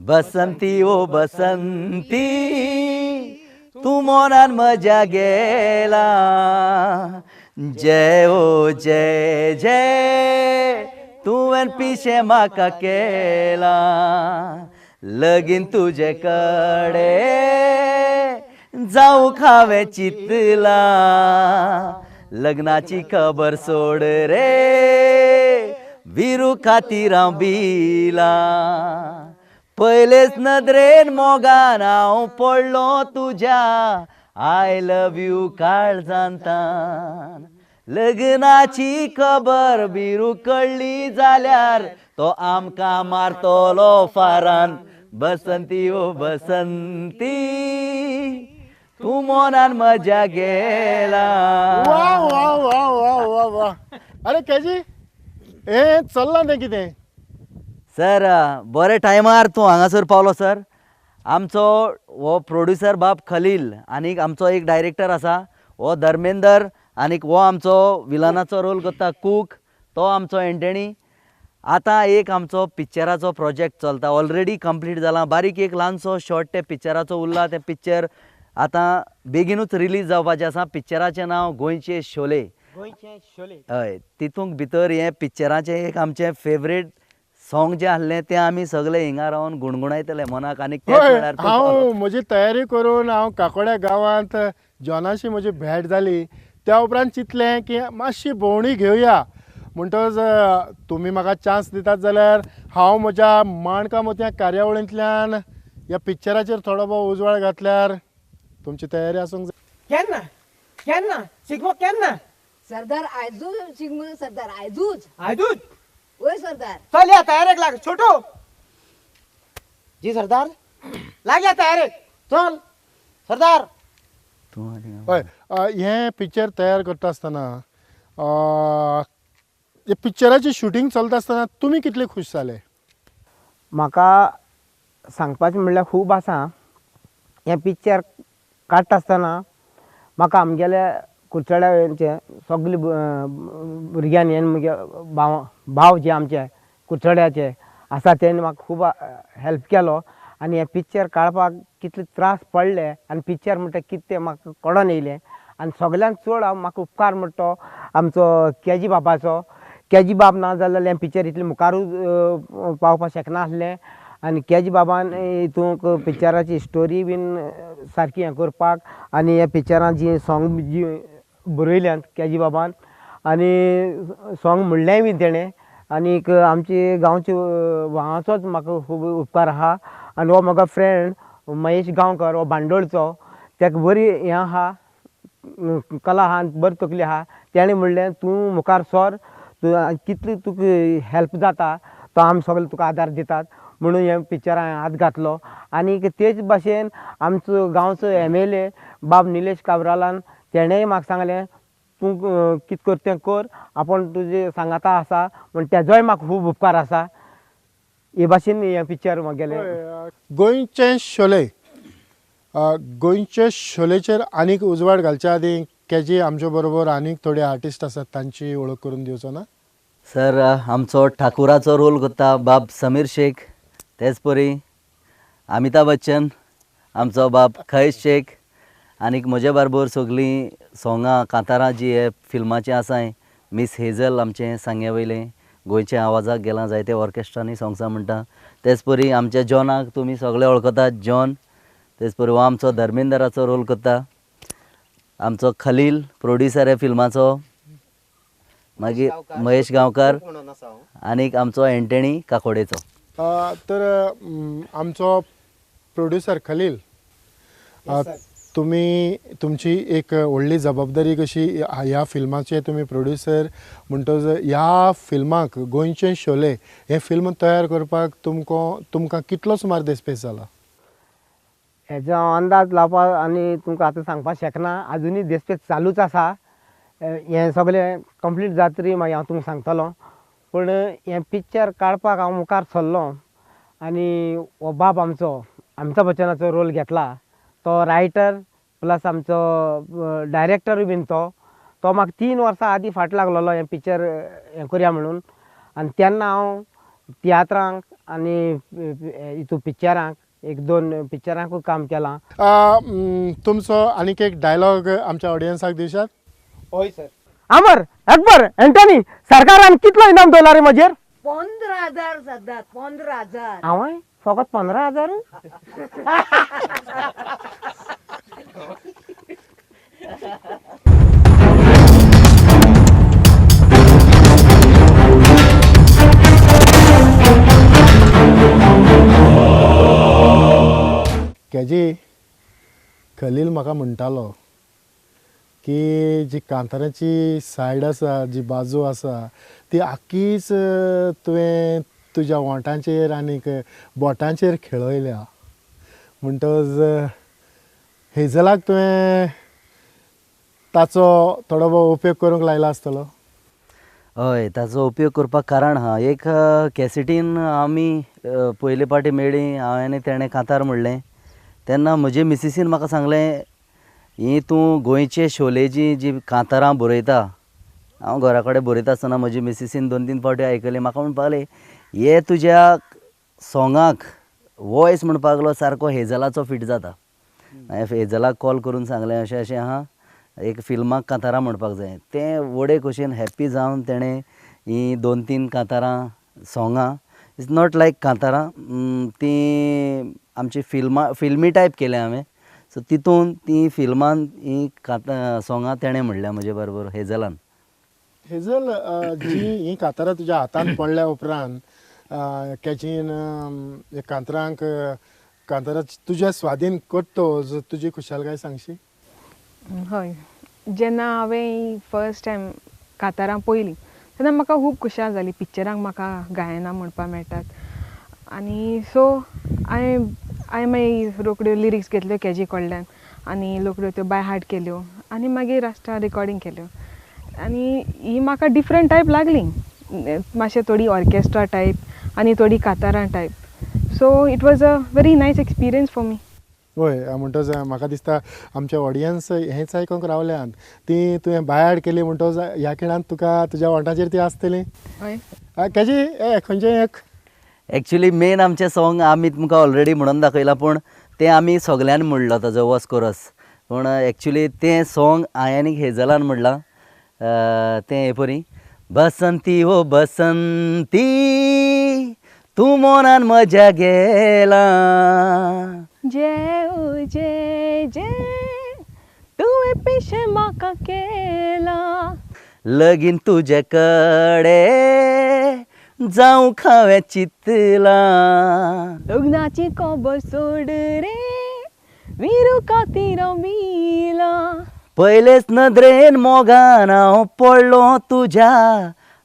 बसंती ओ बसंती तूं मोनान म्हज्या गेला, जय ओ जय जय तुवें पिशें म्हाका केलां, लगीन तुजे कडे जावंक हांवें चिंतलां, लग्नाची खबर सोड रे विरू खातीर हांव भिलां, पयलेच नदरेन मोगान हांव पडलो तुज्या, I love you काळजांतान, लग्नाची खबर बिरू कळ्ळी जाल्यार तो आमकां मारतलो फारान, बसंती ओ बसंती तूं मोनान म्हज्या गेला. वा वा वा वा वा वा. अरे केजी हें चल्लां तें कितें? सर बरे टायमार तूं हांगासर पावलो सर. आमचो हो प्रोड्युसर बाब खलील आनीक आमचो एक डायरेक्टर आसा हो धर्मेंदर, आनीक हो आमचो विलनाचो रोल करता कूक, तो आमचो एंटनी. आतां एक आमचो पिक्चराचो प्रोजेक्ट चलता, ऑलरेडी कंप्लीट जाला, बारीक एक ल्हानसो शॉर्ट त्या पिक्चराचो उरला. तें पिक्चर आतां बेगीनूच रिलीज जावपाचें आसा. पिक्चराचें नांव गोंयचे शोले. गोंयचे शोले. हय, तितूंत भितर हें पिक्चराचें एक आमचें फेवरेट सॉंग जें आसलें तें आमी सगळे हिंगा रावन गुणगुणायतले मनाक. आनी त्याच वेळार हांव म्हजी तयारी करून हांव काकोड्या गांवांत जॉनाशी म्हजी भेट जाली. त्या उपरांत चिंतलें की मातशी भोंवडी घेवया, म्हणटकच तुमी म्हाका चान्स दितात जाल्यार हांव म्हज्या माणका मोतयां कार्यावळींतल्यान ह्या पिक्चराचेर थोडो भोव उजवाड घातल्यार तुमची तयारी आसूंक जाय. केन्ना केन्ना शिगमो केन्ना? सरदार आयजूच शिगमो सरदार, आयजूच. आयजूच? वय सरदार. चल या तयारेक लाग छोटू. जी सरदार, लाग या तयारेक, चल सरदार. हय, हें पिक्चर तयार करता आसतना, हे पिक्चराची शुटींग चलता आसतना तुमी कितले खूश जाले? म्हाका सांगपाचें म्हणल्यार खूब आसा. हें पिक्चर काडटा आसतना म्हाका आमगेल्या कुडचड्याचे सगळे भुरग्यांनी आनी म्हगे भाव जे आमचे कुडचड्याचे आसा तेणी म्हाका खूब हेल्प केलो. आनी हें पिक्चर काडपाक कितले त्रास पडले आनी पिक्चर म्हणटा कितें तें म्हाका कळोन येयलें. आनी सगळ्यांत चड हांव म्हाका उपकार म्हणटा तो आमचो केजी बाबाचो. केजी बाब ना जाल्यार हें पिक्चर इतलें मुखारूच पावपाक शकना आसलें. आनी केजी बाबान हितूंक पिक्चराची स्टोरी बीन सारकी हें करपाक आनी ह्या पिक्चरान जी सॉंग जी बरयल्यात केजी बाबान आनी सॉंग म्हणलेंय बीन तेणें. आनीक आमचे गांवचे भावाचोच म्हाका खूब उपकार आहा. आनी हो म्हाका फ्रेंड महेश गांवकर, हो बांडोळचो, तेका बरी हें आहा, कला आहा, बरी तकली आहा. तेणें म्हणलें तूं मुखार सर, तूं कितली तुका हेल्प जाता तो आमी सगळे तुका आदार दितात म्हणून हें पिक्चर हांवें हात घातलो. आनीक तेच भाशेन आमचो गांवचो MLA बाब निलेश काब्रालान तेणेंय म्हाका सांगलें तूं कितें कर तें कर, आपूण तुजे सांगाता आसा म्हण तेजोय म्हाका खूब उपकार आसा. हे भाशेन हें पिक्चर म्हगेलें गोंयचे शोले. गोंयचे शोलेचेर आनीक उजवाड घालच्या आदीं केजी आमचे बरोबर आनीक थोडे आर्टिस्ट आसात तांची वळख करून दिवचो ना? सर आमचो ठाकुराचो रोल करता बाब समीर शेख, तेच परी अमिताभ बच्चन आमचो बाब खैस शेख, आनीक म्हजे बरोबर सगळीं सोंगां कांतारां जी हे फिल्माचीं आसाय, मिस हेजल आमचें सांग्या वयलें गोंयच्या आवाजाक गेलां जायते ऑर्केस्ट्रांनी सोंग्सां म्हणटा. तेच परी आमच्या जॉनाक तुमी सगळे वळखतात जॉन, तेच परी हो आमचो धर्मेंदराचो रोल करता. आमचो खलील प्रोड्युसर ह्या फिल्माचो, मागीर महेश गांवकार आनीक आमचो एंटनी काकोडेचो. तर आमचो प्रोड्युसर खलील, तुमी तुमची एक व्हडली जबाबदारी कशी ह्या फिल्माचे तुमी प्रोड्युसर म्हणटकच ह्या फिल्माक गोंयचे शोले हें फिल्म तयार करपाक तुमकां कितलो सुमार देस्पेस जाला? हेजो हांव अंदाज लावपाक आनी तुमकां आतां सांगपाक शकना, आजुनूय देस्पेस चालूच आसा. हें सगळें कंप्लीट जातरी मागीर हांव तुमकां सांगतलो. पूण हें पिक्चर काडपाक हांव मुखार सरलो आनी हो बाब आमचो अमिताभ बच्चनाचो रोल घेतला, तो रायटर प्लस आमचो डायरेक्टरूय बीन तो म्हाका 3 वर्सां आदीं फाट लागलोलो हें पिक्चर हें करया म्हणून. आनी तेन्ना हांव तियात्रांक आनी हितू पिक्चरांक एक दोन पिक्चरांकूय काम केलां. तुमचो आनीक एक डायलॉग आमच्या ऑडियन्साक दिवशात? हय सर. अमर अकबर एंटनी सरकारान कितलो इनाम दवरला रे म्हजेर? 15,000 सरदार, 15,000. हांवें फकत 15,000? केजी खलील म्हाका म्हणटालो की जी कांताराची सायड आसा, जी बाजू आसा ती आख्खीच तुवें तुज्या ओंठांचेर आनीक बोटांचेर खेळयल्या. म्हणटच हेजलाक तुवें ताचो थोडो भोव उपयोग करूंक लायला आसतलो. हय, ताचो उपयोग करपाक कारण आहा. एक कॅसेटीन आमी पयले पाटी मेळ्ळी, हांवें आनी तेणें कांतार म्हणलें. तेन्ना म्हजे मिसिसीन म्हाका सांगलें, ही तूं गोंयचे शोलेची जी कांतारां बरयता. हांव घरा कडेन बरयता आसतना म्हजी मिसिसीन 2-3 फावटी आयकली. म्हाका म्हणपाक लागली, हे तुज्या सोंगाक वॉयस म्हणपाक लागलो सारको हेजलाचो फिट जाता. हांवें हेजलाक कॉल करून सांगलें अशें अशें आहा, एक फिल्माक कांतारां म्हणपाक जाय. तें व्हडे खोशयेन हॅप्पी जावन तेणें हीं 2-3 कांतारां सोंगां, it's not लायक कांतारां, तीं आमची फिल्मां फिल्मी टायप केलें हांवें. सो तितून ती फिल्मान ही सोंगां तेणें म्हणल्या म्हजे बरोबर हेजलान. हेजल, जी ही कांतारां तुज्या हातान पडल्या उपरांत कॅजीन कांतारांक कांतारां तुज्या स्वाधीन करतो, तुजी खुशालकाय सांगशी? हय, जेन्ना हांवें फर्स्ट टायम कांतारां पळयलीं तेन्ना म्हाका खूब खुशाल जाली. पिक्चरांक म्हाका गायनां म्हणपाक मेळटात आनी सो हांवें मागीर रोखड्यो लिरिक्स घेतल्यो केजी कडल्यान आनी रोखड्यो त्यो बाय हार्ट केल्यो आनी मागीर लास्टाक रिकॉर्डींग केल्यो. आनी ही म्हाका डिफरंट टायप लागली, मातशें थोडी ऑर्केस्ट्रा टायप आनी थोडी कांतारां type. So it was a very nice experience for me. हय, म्हणटच म्हाका दिसता आमचे ऑडियन्स हेंच आयकूंक रावल्यात. ती तुवें बायाड केली म्हणटच ह्या खिणांत तुका तुज्या ओंठाचेर ती आसतली. हय केजी, ए खंयचें एक एक्चुली मेन आमचें सोंग आमी तुमकां ऑलरेडी म्हणून दाखयलां, पूण तें आमी सगल्यांनी म्हणलो ताजो वॉस कोरस. पूण एक्चुली तें सोंग हांवें आनी हेजलान म्हणलां. तें हे परी, बसंती ओ बसंती तूं मोनान म्हज्या गेला, जे ओ जे जे तुवें पिशें म्हाका केलां, लगीन तुजे कडे जावंक हांवें चिंतलां, लग्नाची खबर सोड रे विरू खातीर हांव भिलां, पयलेच नदरेन मोगान हांव पडलो तुज्या,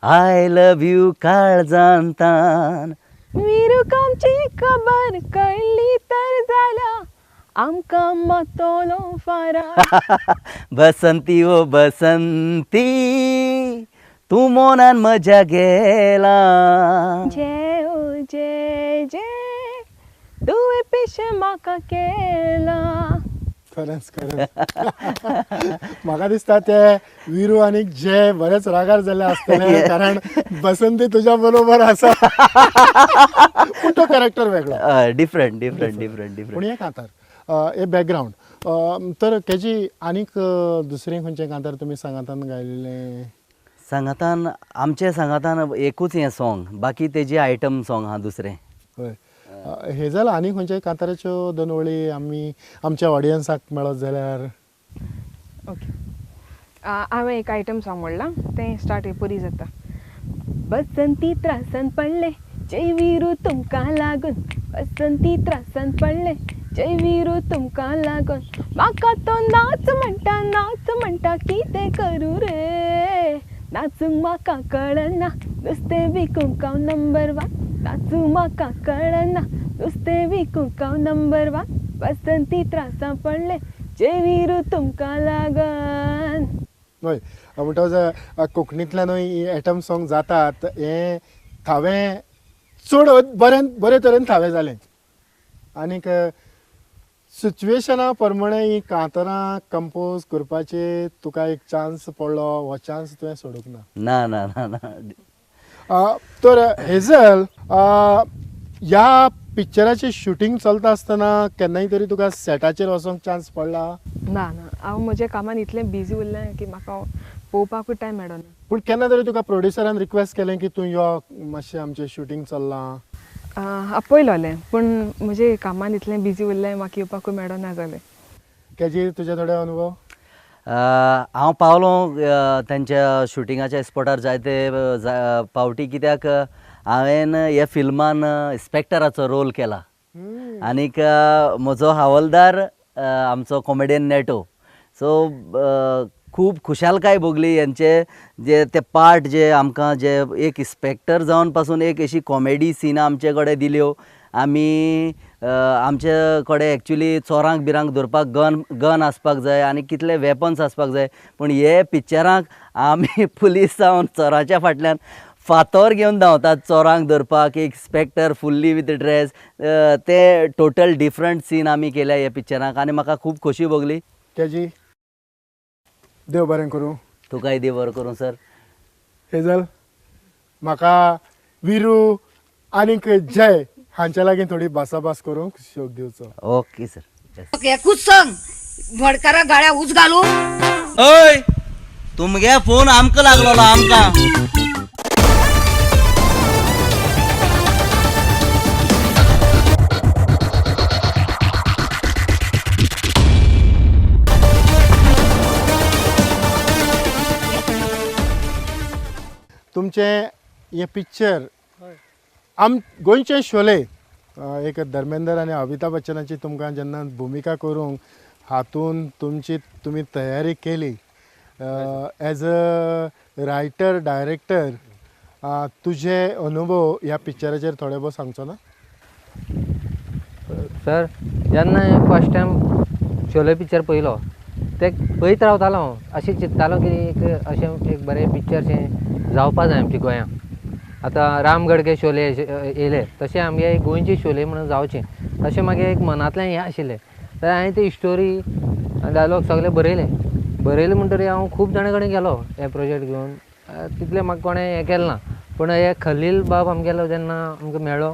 I love you काळजांतान, विरूक आमची खबर कळ्ळी तर जाल्या आमकां मातलो फारा, बसंती ओ बसंती तूं मोनान म्हज्या गेला, जे ओ जे जे तुवें पिशें म्हाका केलां. खरेंच खरेंच म्हाका दिसता ते विरू आनी जे बरेच रागार जाल्ले आसतले, कारण बसंती तुज्या बरोबर आसा पूण तो कॅरेक्टर वेगळो, डिफरंट डिफरंट डिफरंट डिफरंट. पूण हे कांतार हे बॅकग्रावंड. तर केजी आनीक दुसरें खंयचें कांतार तुमी सांगातान गायलेलें? सांगातान आमचे सांगातान एकूच हें सोंग, बाकी तेजी आयटम सोंग आहा दुसरें. हय, हेजल, आनी खंयच्या कांताराच्यो दोन वळी आमी आमच्या ऑडियन्साक मेळत जाल्यार? ओके, हांवें एक आयटम सोंग म्हणलां, तें स्टार्ट परी जाता. बसंती त्रासान पडले जय विरू तुमकां लागून, बसंती त्रासान पडले जय विरू तुमकां लागून, म्हाका तो नाच म्हणटा नाच म्हणटा कितें करूं रे, नाचूंक म्हाका कळना नुस्तें विकूंक हांव नंबर 1, नाचूंक म्हाका कळना नुस्तें विकूंक हांव नंबर 1, बसंती त्रासां पडले जय विरू तुमकां लागून. हय, म्हणटच कोंकणींतल्यानूय एटम सोंग जातात हें थावें चड बरें बरे तरेन थावें जालें. आनीक सिच्युएशना प्रमाणे ही कांतारां कंपोज करपाचे तुका एक चान्स पडलो, हो चान्स तुवें सोडूंक ना? ना ना ना ना. तर हेजल, ह्या पिक्चराचें शुटींग चलता आसतना केन्नाय तरी तुका सेटाचेर वचोंक चान्स पडला? ना ना, हांव म्हज्या कामान इतलें बिजी उरलें की म्हाका पळोवपाकूय टायम मेळना. पूण केन्ना तरी तुका प्रोड्युसरान रिक्वेस्ट केलें की तूं यो मातशें आमचें शुटींग चल्लां? आपयलोलें, पूण म्हजे कामान इतलें बिजी उरलें म्हाका येवपाकूय मेळना जालें. केजी, तुजे थोडे अनुभव? हांव पावलो तांच्या शुटिंगाच्या स्पॉटार जायते पावटी, कित्याक हांवें ह्या फिल्मान इन्स्पेक्टराचो रोल केला आनीक म्हजो हवालदार आमचो कॉमेडियन नेटो. सो खूब खुशालकाय भोगली हेंचे जे ते पार्ट जे आमकां जे एक इन्स्पेक्टर जावन पासून एक अशी कॉमेडी सिनां आमचे कडेन दिल्यो. आमी आमचे कडेन एक्चुली चोरांक बिरांक धरपाक गन आसपाक जाय आनी कितले वेपन्स आसपाक जाय, पूण हे पिक्चरांक आमी पुलीस जावन चोराच्या फाटल्यान फातोर घेवन धांवतात चोरांक धरपाक. एक इन्स्पेक्टर फुल्ली विथ ड्रेस, ते टोटल डिफरंट सीन आमी केल्या ह्या पिक्चरांक आनी म्हाका खूब खोशी भोगली. केजी, देव बरें करूं. तुकाय देव बरें करूं सर. हेजल, म्हाका विरू आनीक जय हांच्या लागीं थोडी भासाभास करूंक शोक दिवचो. Okay sir. एकूच सांग, भडकारा गाळ्या उच घालू. हय, तुमगे फोन आमकां लागलोलो आमकां. तुमचें हें पिक्चर आम गोंयचें शोले, एक धर्मेंदर आनी अमिताभ बच्चनाची तुमकां जेन्ना भुमिका करूंक हातून तुमची तुमी तयारी केली, एज अ रायटर डायरेक्टर तुजे अनुभव ह्या पिक्चराचेर थोडे भोव सांगचो ना? सर, जेन्ना हांवें फर्स्ट टायम शोले पिक्चर पळयलो ते पळयत रावतालो हांव, अशें चिंत्तालो की एक अशें एक बरें पिक्चर जावपा जाय आमच्या गोंयांत. आतां रामगढ के शोले येयले तशें आमगे गोंयचे शोले म्हणून जावचें अशें मागीर एक मनांतल्यान हें आशिल्लें. तर हांवें ती स्टोरी डायलॉग सगळे बरयले. बरयले म्हणटकीर हांव खूब जाणां कडेन गेलो हे प्रोजेक्ट घेवन, तितलें म्हाका कोणें हें केलें ना. पूण हे खलील बाब आमगेलो जेन्ना आमकां मेळ्ळो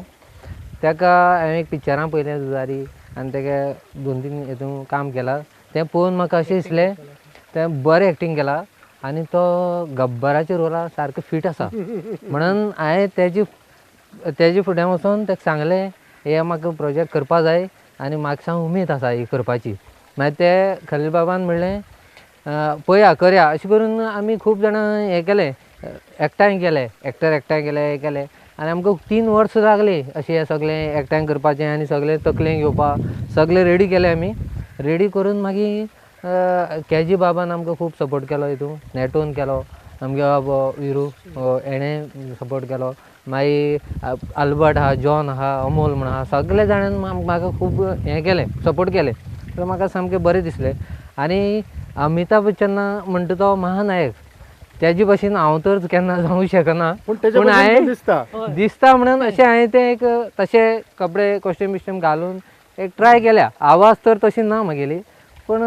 ताका हांवें एक पिक्चरां पळयलें जुजारी आनी तेगे 2-3 हितून काम केलां, तें पळोवन म्हाका अशें दिसलें तें बरें एक्टींग केलां आनी तो गब्बराच्या रोला सारको फीट आसा म्हणून हांवें तेजे फुड्यान वचोन ताका सांगलें हे म्हाका प्रोजेक्ट करपा जाय आनी म्हाका सांग उमेद आसा ही करपाची. मागीर ते खलील बाबान म्हणलें पळया करया, अशें करून आमी खूब जाणां हें केलें, एकठांय केलें, एक्टर एकठांय केले, हें केलें आनी आमकां 3 वर्सां लागलीं अशें हें सगळें एकठांय करपाचें आनी सगळें तकलेन घेवपाक. सगळें रेडी केलें आमी, रेडी करून मागीर केजी बाबान आमकां खूब सपोर्ट केलो, हितून नेटोन केलो, आमगे बाबा विरू हेणें सपोर्ट केलो, मागीर अल्बर्ट आहा, जॉन आहा, अमोल म्हण आहा, सगळे जाणान म्हाका खूब हें केलें, सपोर्ट केलें. तर म्हाका सामकें बरें दिसलें. आनी अमिताभ बच्चन म्हणटा तो महानायक, तेजे भशेन हांव तर केन्ना जावंक शकना, पूण हांवें दिसता म्हणून अशें हांवें तें एक तशे कपडे कॉस्ट्यूम बिस्ट्यूम घालून एक ट्राय केल्या. आवाज तर तशी ना म्हगेली, पूण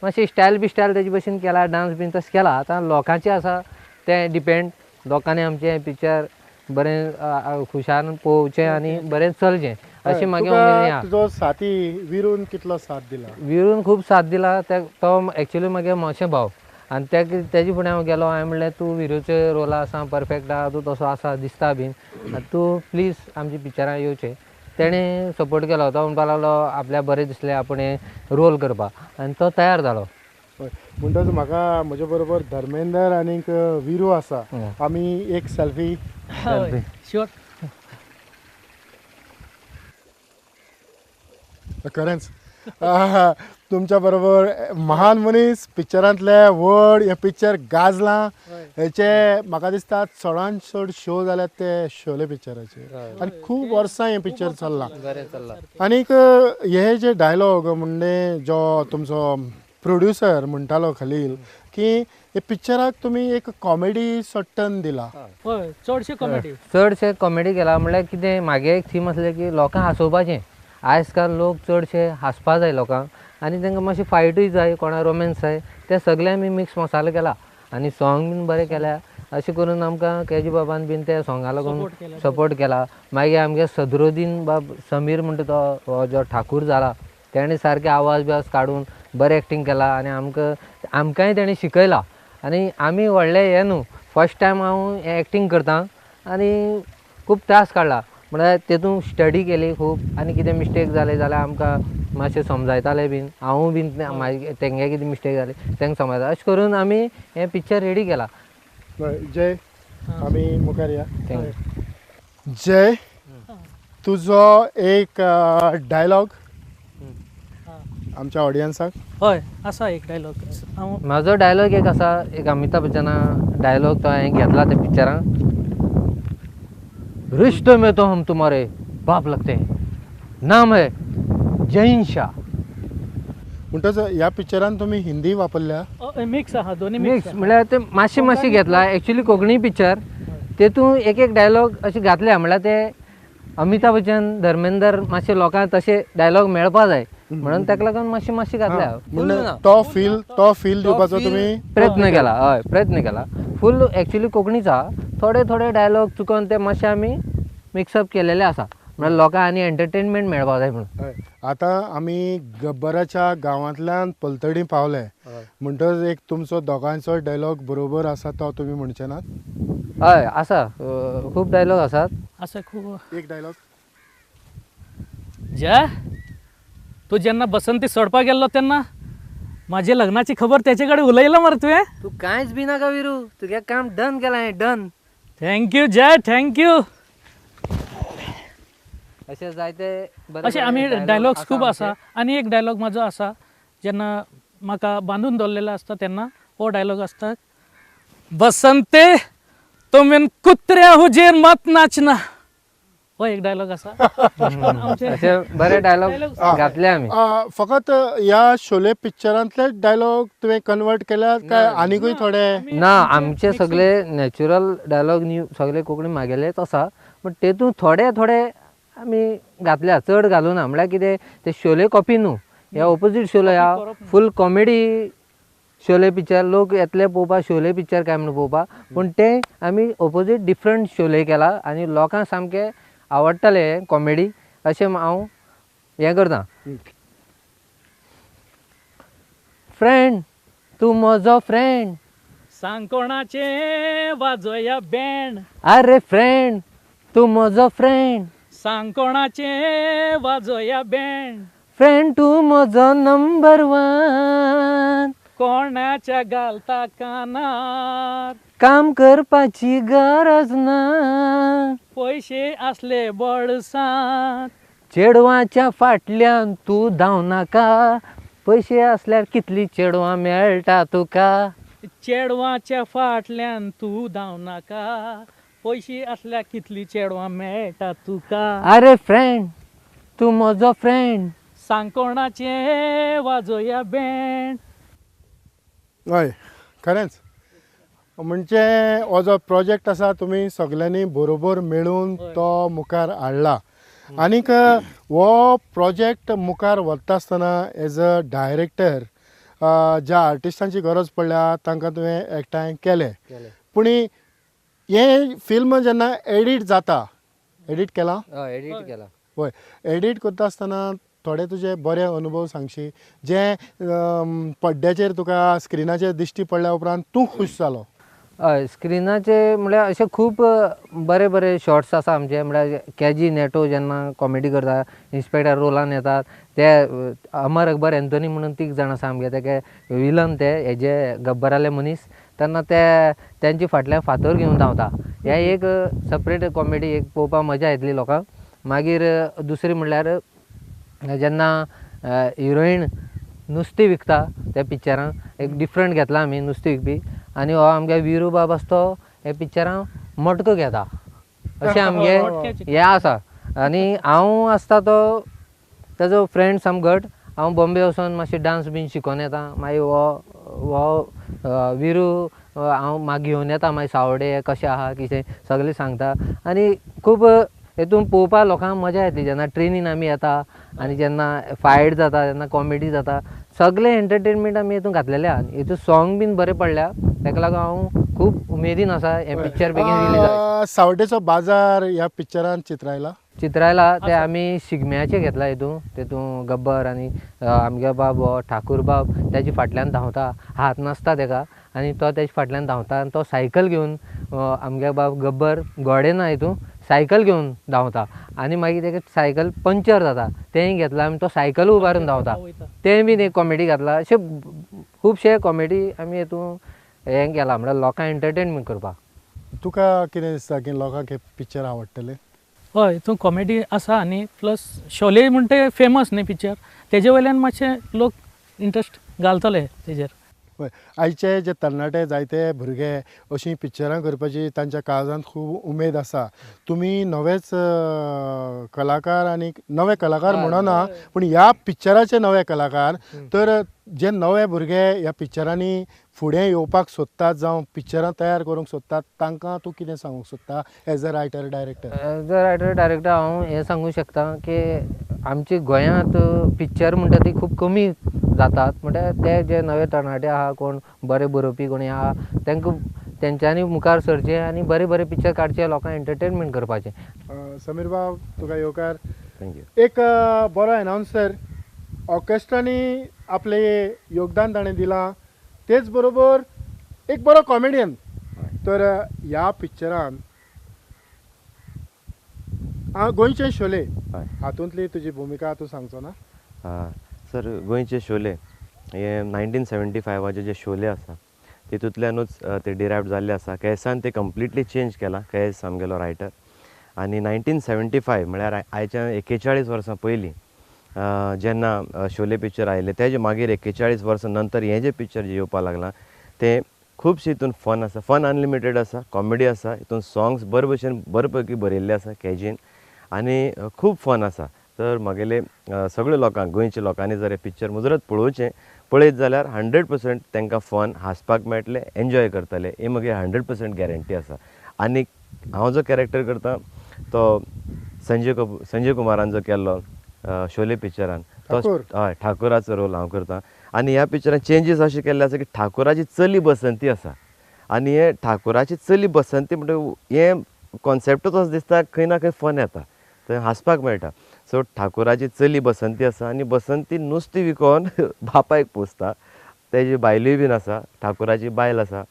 मातशी स्टायल बी स्टायल तेजे भशेन केला, डांस बीन तशें केला. आतां लोकांचें आसा तें डिपेंड, लोकांनी आमचें पिक्चर बरें खुशान पळोवचें आनी बरें चलचें अशें मागीर उमेद आहा. तुजो साथी विरून कितलो साथ दिला? विरून खूब साथ दिला. तो एक्चुअली मागे मोशें भाव आनी तेजे फुडें हांव गेलो, हांवें म्हणलें तूं विरूचे रोला आसा परफेक्ट आहा, तूं तसो आसा दिसता बीन, तूं प्लीज आमच्या पिक्चरान येवचें. तेणें सपोर्ट केलो, तो म्हणपाक लागलो आपल्याक बरें दिसलें आपूण रोल करपाक आनी तो तयार जालो. म्हणटच म्हाका म्हजे बरोबर धर्मेंदर आनीक विरू आसा, आमी एक सेल्फी. शुअर. खरेंच तुमच्या बरोबर महान मनीस पिक्चरांतले व्हड हें पिक्चर गाजलां, हेचे म्हाका दिसता चडान चड शो जाल्यात ते शोले पिक्चराचे आनी खूब वर्सां हें पिक्चर चल्लां. आनीक हे जे डायलॉग म्हणजे जो तुमचो प्रोड्युसर म्हणटालो खलील की हे पिक्चराक तुमी एक कॉमेडी सट्टन दिला. चडशे कॉमेडी, चडशे कॉमेडी केला. म्हणल्यार कितें मागे एक थीम आसलें की लोकांक हांसोवपाचें. आयज काल लोक चडशे हांसपा जाय लोकांक आनी तांकां मातशें फायटूय जाय, कोणा रोमॅन्स जाय, ते सगळे आमी मिक्स मसालो केला आनी सॉंग बीन बरें केल्या. अशें करून आमकां केजी बाबान बीन त्या सोंगा लागून सपोर्ट केला. मागीर आमगे सदरुद्दीन बाब समीर म्हणटा तो हो जो ठाकूर जाला तेणें सारके आवाज बिवाज काडून बरें एक्टींग केला आनी आमकां आमकांय तेणें शिकयला. आनी आमी व्हडले हें न्हू, फर्स्ट टायम हांव हें एक्टींग करता आनी खूब त्रास काडला, म्हळ्यार तेतून स्टडी केली खूब आनी कितें मिस्टेक जाले जाल्यार आमकां मातशें समजायताले बीन, हांवूय बीन मागीर तेंगे कितें मिस्टेक जाली तांकां समजायता. अशें करून आमी हें पिक्चर रेडी केला. जय, आमी मुखार या. जय, तुजो एक डायलॉग आमच्या ऑडियन्साक. हय आसा एक डायलॉग. म्हाजो डायलॉग एक आसा, एक अमिताभ बच्चना डायलॉग तो हांवें घेतला त्या पिक्चरान. रिश्ते में तो हम तुम्हारे बाप लगते हैं, नाम है जैन शाह. म्हणटच ह्या पिक्चरान तुमी हिंदी वापरल्या? मिक्स आहा, दोन्ही मिक्स म्हळ्यार ते मातशें मातशें घेतला. एक्चुअली कोंकणी पिक्चर तेतून एक एक डायलॉग अशें घातल्या, म्हळ्यार ते अमिताभ बच्चन धर्मेंदर मातशे लोकांक तशे डायलॉग मेळपा जाय म्हणून ताका लागून मातशें मातशें घातल्या. तो फील, तो फील दिवपाचो तुमी प्रयत्न केला. हय प्रयत्न केला. फूल एक्चुअली कोंकणीच आहा, थोडे थोडे डायलॉग चुकोन ते मातशे आमी मिक्सअप केलेले आसा, म्हळ्यार लोकांक आनी एंटरटेनमेंट मेळपाक जाय म्हणून. आतां आमी गब्बराच्या गांवांतल्यान पलतडी पावले म्हणटच एक तुमचो दोगांयचो डायलॉग बरोबर आसा तो तुमी म्हणचे नात? हय आसा, खूब डायलॉग आसात. आसा खूब. एक डायलॉग. जय, तूं जेन्ना बसंती सोडपाक गेल्लो तेन्ना म्हाजे लग्नाची खबर तेचे कडेन उलयला मरे तुवें? तूं कांयच बी नाका विरू, तुगे काम डन केलां हांवें, done. Thank you Jai, thank you. अशें जायते अशे आमी डायलॉग्स खूब आसा. आनी एक डायलॉग म्हाजो आसा, जेन्ना म्हाका बांदून दवरलेलो आसता तेन्ना हो डायलॉग आसता, बसंते तुवें कुत्र्या हुजेर मत नाचना. हो एक डायलॉग आसा. अशे बरे डायलॉग घातले आमी. फकत ह्या शोले पिक्चरांतले डायलॉग तुवें कन्वर्ट केल्यात काय आनीकूय थोडे? ना, आमचे सगळे नॅचरल डायलॉग न्यू सगळे कोंकणी मागेलेच आसा, बट तेतून थोडे थोडे आमी घातल्या, चड घालूना. म्हळ्यार कितें ते शोले कॉपी न्हू, ह्या ओपोजीट शोले ह्या फूल कॉमेडी शोले पिक्चर. लोक येतले पळोवपाक शोले पिक्चर काय म्हणून पळोवपाक, पूण ते आमी ओपोजीट डिफरंट शोले केला आनी लोकांक सामकें आवडटलें कॉमेडी अशें हांव हें करता. फ्रेंड तूं म्हजो फ्रेंड, सांग कोणाचें वाजोया बँड. अरे फ्रेंड तूं म्हजो फ्रेंड, सांग कोणाचें वाजोया बँड. फ्रेंड तूं म्हजो नंबर वन, कोणाच्या घालता कानार, काम करपाची गरज ना, पयशे आसले बळसांत, चेडवाच्या फाटल्यान तूं धांवनाका, पयशे आसल्यार कितली चेडवां मेळटा तुका, चेडवाच्या फाटल्यान तूं धांवनाका, पयशे आसल्यार कितली चेडवां मेळटा तुका. अरे फ्रेंड तूं म्हजो फ्रेंड, सांग कोणाचें वाजोया बँड. हय खरेंच, म्हणजे हो जो प्रोजेक्ट आसा तुमी सगल्यांनी बरोबर मेळून तो मुखार हाडला. आनीक हो प्रोजेक्ट मुखार व्हरता आसतना एज अ डायरेक्टर ज्या आर्टिस्टांची गरज पडल्या तांकां तुवें एकठांय केले, पूण हें फिल्म जेन्ना एडिट जाता, एडिट केलां? हय एडिट केलां. हय, एडिट करता आसतना थोडे तुजे बरे अनुभव सांगशी जे पड्ड्याचेर तुका स्क्रिनाचेर दिश्टी पडल्या उपरांत तूं खूश जालो? हय, स्क्रिनाचे म्हळ्यार अशे खूब बरे बरे शॉर्ट्स आसा आमचे. म्हळ्यार केजी नेटो जेन्ना कॉमेडी करता, इन्स्पेक्टर रोलान येतात ते अमर अकबर एंथोनी म्हणून तीग जाण आसा आमगे, तेगे विलन ते हेजे गब्बराले मनीस, तेन्ना ते तेंचे फाटल्यान फातर घेवन धांवता. हे एक सेपरेट कॉमेडी एक पळोवपाक मजा येतली लोकांक. मागीर दुसरी म्हणल्यार जेन्ना हिरोईन नुस्तें विकता त्या पिक्चरान एक डिफरंट घेतला आमी नुस्तें विकपी, आनी हो आमगे विरू बाब आसा तो हे पिक्चरान मटको घेता, अशें आमगे हें आसा. आनी हांव आसता तो ताजो फ्रेंड सामको घट, हांव बॉम्बे वचोन मातशें डांस बीन शिकोन येता, मागीर हो हो विरू हांव म्हाका घेवन येता, मागीर सावडे कशें आहा कितें सगळें सांगता. आनी खूब हेतून पळोवपाक लोकांक मजा येतली जेन्ना ट्रेनीन आमी येता आनी जेन्ना फायट जाता तेन्ना कॉमेडी जाता, सगळें एंटरटेनमेंट आमी हितून घातलेलें आहा. हितून सॉंग बीन बरें पडल्या, ताका लागून हांव खूब उमेदीन आसा हें पिक्चर बेगीन रिलीज जावचें. सावड्डेचो बाजार ह्या पिक्चरान चित्रायला, चित्रायला ते आमी शिगम्याचे घेतला हितून. तितून गब्बर आनी आमगे बाब हो ठाकूर बाब तेजे फाटल्यान धांवता, हात नासता तेका आनी तो तेजे फाटल्यान धांवता आनी तो सायकल घेवन आमगे बाब गब्बर घोडे ना हितून सायकल घेवन धांवता आनी मागीर तेका सायकल पंक्चर जाता, तेंय घेतला आमी, तो सायकल उबारून धांवता, तें बीन एक कॉमेडी घातला. अशे खुबशे कॉमेडी आमी हितून हें केलां, म्हळ्यार लोकांक एंटरटेनमेंट करपाक. तुका कितें दिसता की लोकांक हें पिक्चर आवडटलें? हय, हितून कॉमेडी आसा आनी प्लस शोले म्हणटा ते फेमस न्ही पिक्चर, तेजे वयल्यान मातशे लोक इंट्रस्ट घालतले तेजेर. हय, आयचे जे तरणाटे जायते भुरगे अशीं पिक्चरां करपाची तांच्या काळजांत खूब उमेद आसा. तुमी नवेच कलाकार आनी नवे कलाकार म्हणना पूण ह्या पिक्चराचे नवे कलाकार, तर जे नवे भुरगे ह्या पिक्चरांनी फुडें येवपाक सोदतात जावं पिक्चरां तयार करूंक सोदतात तांकां तूं कितें सांगूंक सोदता as a writer director? As a writer director हांव हें सांगूंक शकता की आमच्या गोंयांत पिक्चर म्हणटा ती खूब कमी जातात, म्हणल्यार ते जे नवे तरणाटे आहा, कोण बरे बरोवपी कोणी आहा, तांकां तेंच्यांनी मुखार सरचें आनी बरे बरे पिक्चर काडचे, लोकांक एंटरटेनमेंट करपाचें. समीर बाब, तुका येवकार. Thank you. एक बरो एनावन्सर, ऑर्केस्ट्रांनी आपलें योगदान ताणें दिलां, तेच बरोबर एक बरो कॉमेडियन. तर ह्या पिक्चरान गोंयचे शोले हातूंतली तुजी भुमिका तूं सांगचो ना? सर, गोंयचे शोले हे 1975 जे शोले आसा तितूंतल्यानूच ते डिरायव्ड जाल्ले आसा. केसान ते कंप्लिटली चेंज केलां, केस आमगेलो रायटर. आनी 1975 म्हळ्यार आयच्या 41 वर्सां पयलीं जेन्ना शोले पिक्चर आयिल्लें तेजे मागीर 41 वर्सां नंतर हें जें पिक्चर जें येवपाक लागलां तें खुबशें हितून फन आसा, फन अनलिमिटेड आसा, कॉमेडी आसा, हितून सोंग्स बरे भशेन बरे पैकी बरयल्ले आसा केजीन आनी खूब फन आसा. तर म्हगेले सगळे लोकांक, गोंयच्या लोकांनी जर हें पिक्चर मुजरत पळोवचें, पळयत जाल्यार 100% तांकां फन हांसपाक मेळटलें, एन्जॉय करतले, ही म्हगे 100% गॅरंटी आसा. आनी हांव जो कॅरेक्टर करता तो संजय कुमारान जो केल्लो शोले पिक्चरान, तो हय ठाकुराचो रोल हांव करता. आनी ह्या पिक्चरान चेंजीस अशें केल्ले आसा की ठाकुराची चली बसंती आसा आनी हे ठाकुराची चली बसंती म्हणटकीर हें कॉन्सेप्टूच असो दिसता खंय ना खंय फन येता, थंय हांसपाक मेळटा. सो ठाकुराची चली बसंती आसा आनी बसंती नुस्तें विकोन बापायक पोसता, तेजी बायलूय बीन आसा, ठाकुराची बायल आसा.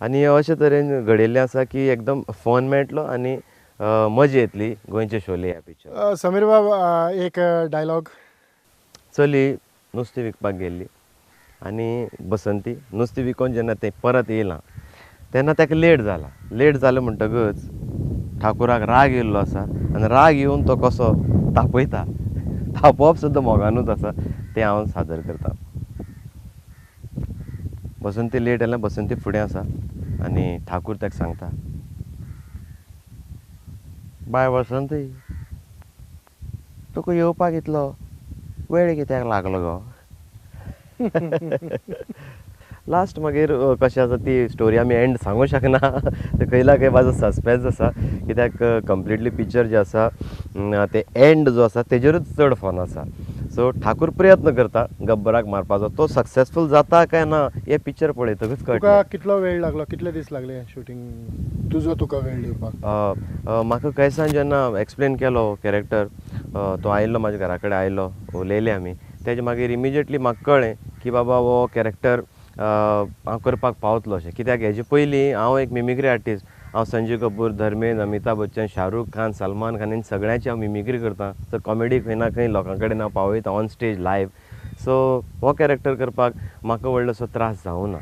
आनी हें अशे तरेन घडयल्लें आसा की एकदम फन मेळटलो आनी मजा येतली गोंयचे शोले ह्या पिक्चर. समीर बाब, एक डायलॉग. चली नुस्तें विकपाक गेल्ली आनी बसंती नुस्तें विकोन जेन्ना तें परत येयलां तेन्ना ताका लेट जाला. लेट जालें म्हणटकच ठाकुराक राग येयल्लो आसा आनी राग येवन तो कसो तापयता, तापोवप सुद्दां मोगानूच आसा, तें हांव सादर करता. बसंती लेट आयलें, बसंती फुडें आसा आनी ठाकूर ताका सांगता, बाय बसंती, तुका येवपाक इतलो वेळ कित्याक लागलो गो? लास्ट मागीर कशें आसा ती स्टोरी आमी एंड सांगूंक शकना, ते खंयला खंय म्हाजो सस्पेन्स आसा कित्याक कंप्लिटली पिक्चर जें आसा तें एंड जो आसा तेजेरूच चड फन आसा. सो ठाकूर प्रयत्न करता गब्बराक मारपाचो, तो सक्सेसफूल जाता काय ना हें पिक्चर पळयतकच कळटा. तुका कितलो वेळ लागलो, कितले दीस लागले शुटींग तुजो, तुका वेळ दिवपाक? म्हाका कैसान जेन्ना एक्सप्लेन केलो कॅरेक्टर, तो आयिल्लो म्हाज्या घरा कडेन आयलो, उलयले आमी, तेजे मागीर इमिजिएटली म्हाका कळ्ळें की बाबा हो कॅरेक्टर हांव करपाक पावतलो अशें. कित्याक हेजे पयलीं हांव एक मिमिक्री आर्टिस्ट, हांव संजय कपूर, धर्मेंद्र, अमिताभ बच्चन, शाहरुख खान, सलमान खान हें सगळ्यांची हांव मिमिक्री करतां. सो कॉमेडी खंय ना खंय लोकां कडेन हांव पावयता ऑन स्टेज लायव्ह. सो हो कॅरेक्टर करपाक म्हाका व्हडलोसो त्रास जावना.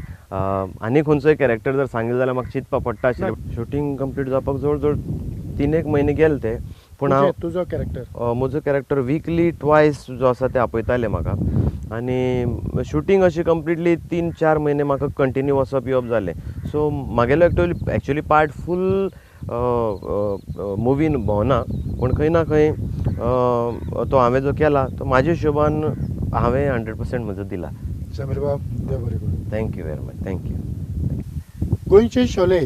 आनी खंयचोय कॅरेक्टर जर सांगलें जाल्यार म्हाका चिंतपा पडटा आशिल्लें. शुटींग कंप्लीट जावपाक जवळ जवळ 3-1 म्हयने गेले ते. पूण हांव तुजो कॅरेक्टर, म्हजो कॅरेक्टर विकली ट्वायस जो आसा ते आपयताले म्हाका आनी शुटींग अशें कंप्लिटली 3-4 म्हयने म्हाका कंटिन्यू वचप येवप जालें. सो म्हागेलो एक्चुअली पार्ट फूल मुवीन भोंवना, पूण खंय ना खंय तो हांवें जो केला तो म्हाज्या हिशोबान हांवें 100% म्हजो दिला. समीर बाब, देव बरें करूं. Thank you very much. Thank you. गोंयचे शोले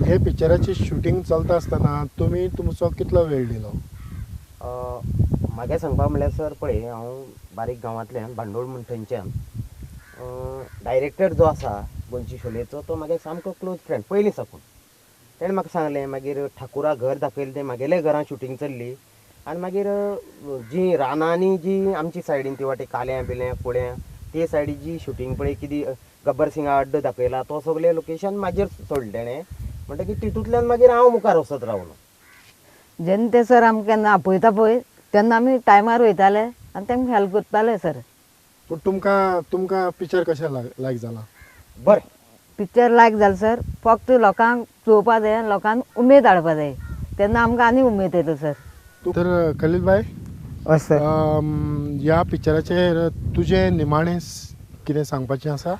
हे पिक्चराची शुटींग चलता आसतना तुमी तुमचो कितलो वेळ दिलो? म्हागे सांगपा म्हणल्यार सर पळय हांव बारीक गांवांतल्यान भांडोळ म्हूण थंयच्यान डायरेक्टर जो आसा गोंयची शोलेचो तो म्हागे सामको क्लोज फ्रेंड पयलीं साकून. तेणें म्हाका सांगलें, मागीर ठाकुरा घर दाखयलें, तें म्हागेले घरां शुटींग चल्ली आनी मागीर जी रानांनी जी आमची सायडीन ती वाटे काल्यां बिल्यां कुळ्यां ते सायडी जी शुटींग पळय कितें गब्बर सिंगा अड्डो दाखयला तो सगळें लोकेशन म्हाजेर सोडलें तेणें. म्हणटकीर तितूंतल्यान मागीर हांव मुखार वचत रावलो. जेन्ना ते सर आमकां केन्ना आपयता पळय तेन्ना आमी टायमार वयताले आनी तेंकां हेल्प करताले सर. पूण तुमकां तुमकां पिक्चर कशें लायक जालां? बरें पिक्चर लायक जालें सर, फक्त लोकांक चोवपा जाय, लोकांक उमेद हाडपा जाय, तेन्ना आमकां आनी उमेद येता सर. तर खलील भाई, हय सर, ह्या पिक्चराचेर तुजें निमाणें कितें सांगपाचें आसा?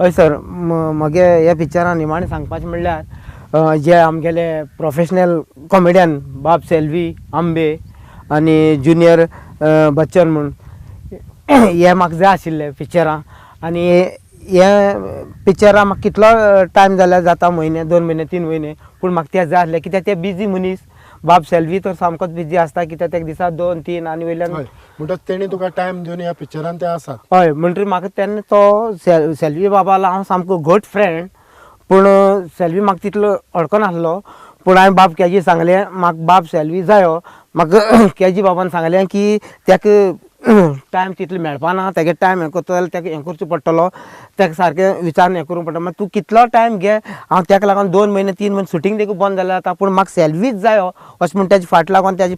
हय सर, म्हगे ह्या पिक्चरान निमाणें सांगपाचें म्हणल्यार जे आमगेले प्रोफेशनल कॉमेडियन बाब सेल्वी आंबे आनी ज्युनियर बच्चन म्हूण हे म्हाका जाय आशिल्ले पिक्चरां. आनी हे पिक्चरां म्हाका कितलो टायम जाल्यार जाता, म्हयने 2 म्हयने 3 म्हयने, पूण म्हाका ते जाय आसले कित्याक ते बिजी मनीस. बाब सेल्वी तर सामकोच बिजी आसता कित्याक तेका दिसा 2-3 आनी वयल्यान म्हणटच तेणी तुका टायम दिवन ह्या पिक्चरान ते आसात. हय, म्हणटकीर म्हाका तेन्ना तो सेल्वी बाबाला हांव सामको घट फ्रेंड, पूण सेल्वी म्हाका तितलो अडकनासलो. पूण हांवें बाब केजी सांगलें म्हाका बाब सेल्वी जायो, म्हाका केजी बाबान सांगलें की ताका टायम तितलो मेळपाना, तेगे टायम हें करतलो जाल्यार ताका हें करचो पडटलो, ताका सारकें विचारून हें करूंक पडटलो. मागीर तूं कितलो टायम घे, हांव ताका लागून 2 म्हयने 3 म्हयने शुटींग देखून बंद जालें आतां, पूण म्हाका सेल्वीच जायो अशें म्हूण तेजे फाट लागून तेजे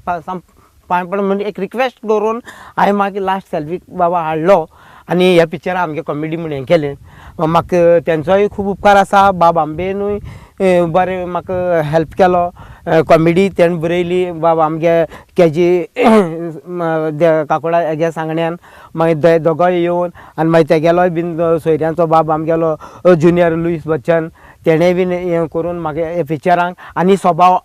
पांय पडून म्हणजे एक रिक्वेस्ट करून हांवें मागीर लास्ट सेल्वी बाबा हाडलो आनी ह्या पिक्चरान आमगे कॉमेडी म्हूण हें केलें. म्हाका तेंचोय खूब उपकार आसा, बाब आंबेनूय बरें म्हाका हेल्प केलो, कॉमेडी तेणें बरयली बाब आमगे केजी काकोडा हेगे सांगण्यान. मागीर दोगोय येवन आनी मागीर तेगेलोय बीन सोयऱ्यांचो बाब आमगेलो ज्युनियर लुईस बच्चन तेणें बीन हें करून म्हागे हे पिक्चरांक आनी स्वभाव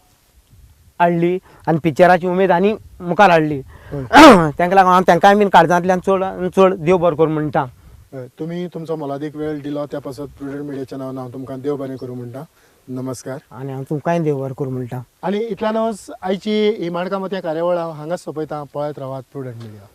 हाडली आनी पिक्चराची उमेद आनी मुखार हाडली. तांकां लागून हांव तांकांय बीन काळजांतल्यान चड चड देव बरो करूं म्हणटा. तुमी तुमचो मोलादीक वेळ दिलो त्या पासत प्रुडंट मिडियाच्या नांवान हांव तुमकां देव बरें करूं म्हणटा. नमस्कार. आनी हांव तुमकांय देव बरें करूं म्हणटा. आनी इतल्यानूच आयची ही माणकां मोतयां कार्यावळ हांव हांगाच सोंपयता. पळयत रावात प्रुडंट मिडिया.